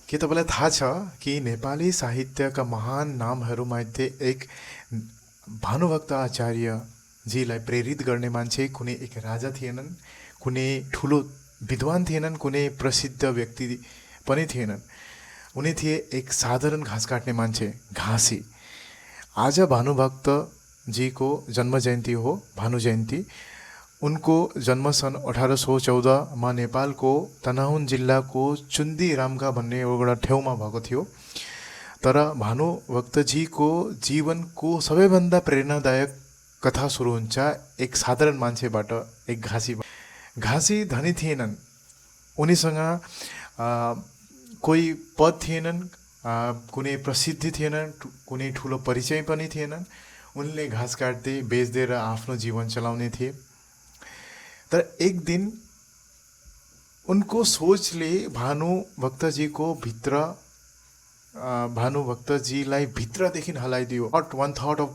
के तपाईँलाई थाहा छ कि नेपाली साहित्यका महान नामहरूमध्ये एक भानुभक्त आचार्यजीलाई प्रेरित गर्ने मान्छे कुनै एक राजा थिएनन्, कुनै ठुलो विद्वान थिएनन्, कुनै प्रसिद्ध व्यक्ति पनि थिएनन्। उनी थिए एक साधारण घाँस काट्ने मान्छे, घाँसी। आज भानुभक्तजीको जन्म जयन्ती हो, भानु जयन्ती। उनको जन्म सन् 1814मा नेपालको तनहुन जिल्लाको चुन्दी रामका भन्ने एउटा ठाउँमा भएको थियो। तर भानुभक्तजीको जीवनको सबैभन्दा प्रेरणादायक कथा सुरु हुन्छ एक साधारण मान्छेबाट, एक घाँसी। घाँसी धनी थिएनन्, उनीसँग कोही पद थिएनन्, कुनै प्रसिद्धि थिएनन्, कुनै ठुलो परिचय पनि थिएनन्। उनले घाँस काट्दै बेच्दै र आफ्नो जीवन चलाउने थिए। तर एक दिन उनको सोचले भानुभक्तजीलाई भित्रदेखि हल्लाइदियो। Not one thought of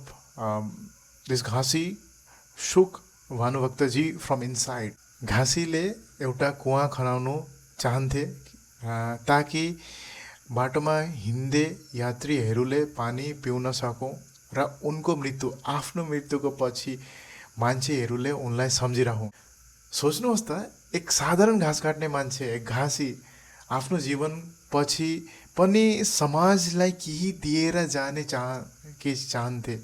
this घाँसी शुक भानुभक्तजी फ्रम इनसाइड। घाँसीले एउटा कुवा खनाउनु चाहन्थे ताकि बाटोमा हिँड्दै यात्रीहरूले पानी पिउन सकौँ र उनको मृत्यु, आफ्नो मृत्युको पछि मान्छेहरूले उनलाई सम्झिरहँ। सोच्नुहोस् त, एक साधारण घाँस काट्ने मान्छे, एक घाँसी आफ्नो जीवन पछि पनि समाजलाई केही दिएर जाने चाहन्थे।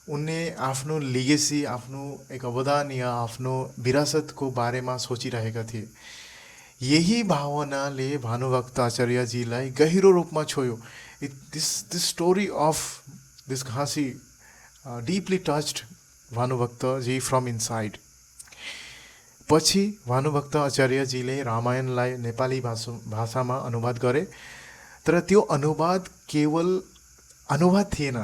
उनले आफ्नो लिगेसी, आफ्नो एक अवदान या आफ्नो विरासतको बारेमा सोचिरहेका थिए। यही भावनाले भानुभक्त आचार्यजीलाई गहिरो रूपमा छोयो। दिस स्टोरी अफ दिस घाँसी deeply touched Bhanubhaktaji from inside. पछि भानुभक्त आचार्यजीले रामायणलाई नेपाली भाषामा अनुवाद गरे। तर त्यो अनुवाद केवल अनुवाद थिएन,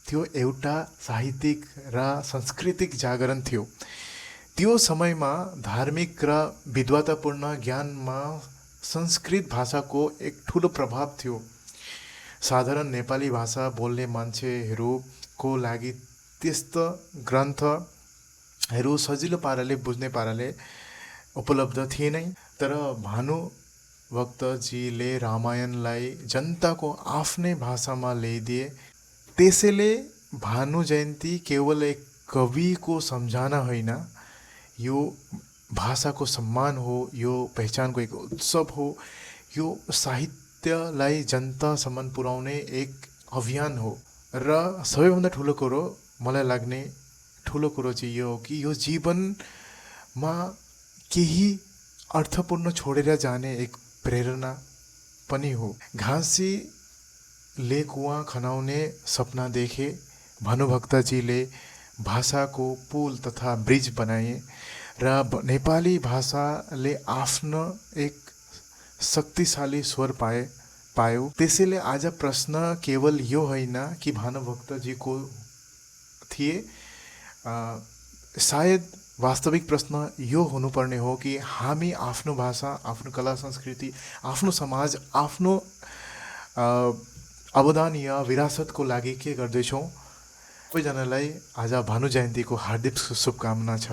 त्यो एउटा साहित्यिक र सांस्कृतिक जागरण थियो। त्यो समयमा धार्मिक र विद्वतापूर्ण ज्ञानमा संस्कृत भाषाको एक ठुलो प्रभाव थियो। साधारण नेपाली भाषा बोल्ने मान्छेहरूको लागि त्यस्तो ग्रन्थहरू सजिलो पाराले बुझ्ने पाराले उपलब्ध थिएनै। तर भानुभक्तजीले रामायणलाई जनताको आफ्नै भाषामा ल्याइदिए। त्यसैले भानु जयन्ती केवल एक कविको सम्झना होइन, यो भाषाको सम्मान हो, यो पहिचानको एक उत्सव हो, यो साहित्यलाई जनतासम्म पुर्याउने एक अभियान हो। र सबैभन्दा ठुलो कुरो, मलाई लाग्ने ठुलो कुरो चाहिँ यो हो कि यो जीवनमा केही अर्थपूर्ण छोडेर जाने एक प्रेरणा पनि हो। घाँसीले कुवा खनाउने सपना देखे, भानुभक्तजीले भाषाको पुल तथा ब्रिज बनाए र नेपाली भाषाले आफ्नो एक शक्तिशाली स्वर पायो। त्यसैले आज प्रश्न केवल यो होइन कि भानुभक्तजीको थिए, सायद वास्तविक प्रश्न यो हुनुपर्ने हो कि हामी आफ्नो भाषा, आफ्नो कला संस्कृति, आफ्नो समाज, आफ्नो अवदान या विरासतको लागि के गर्दैछौँ। सबैजनालाई आज भानु जयन्तीको हार्दिक शुभकामना छ।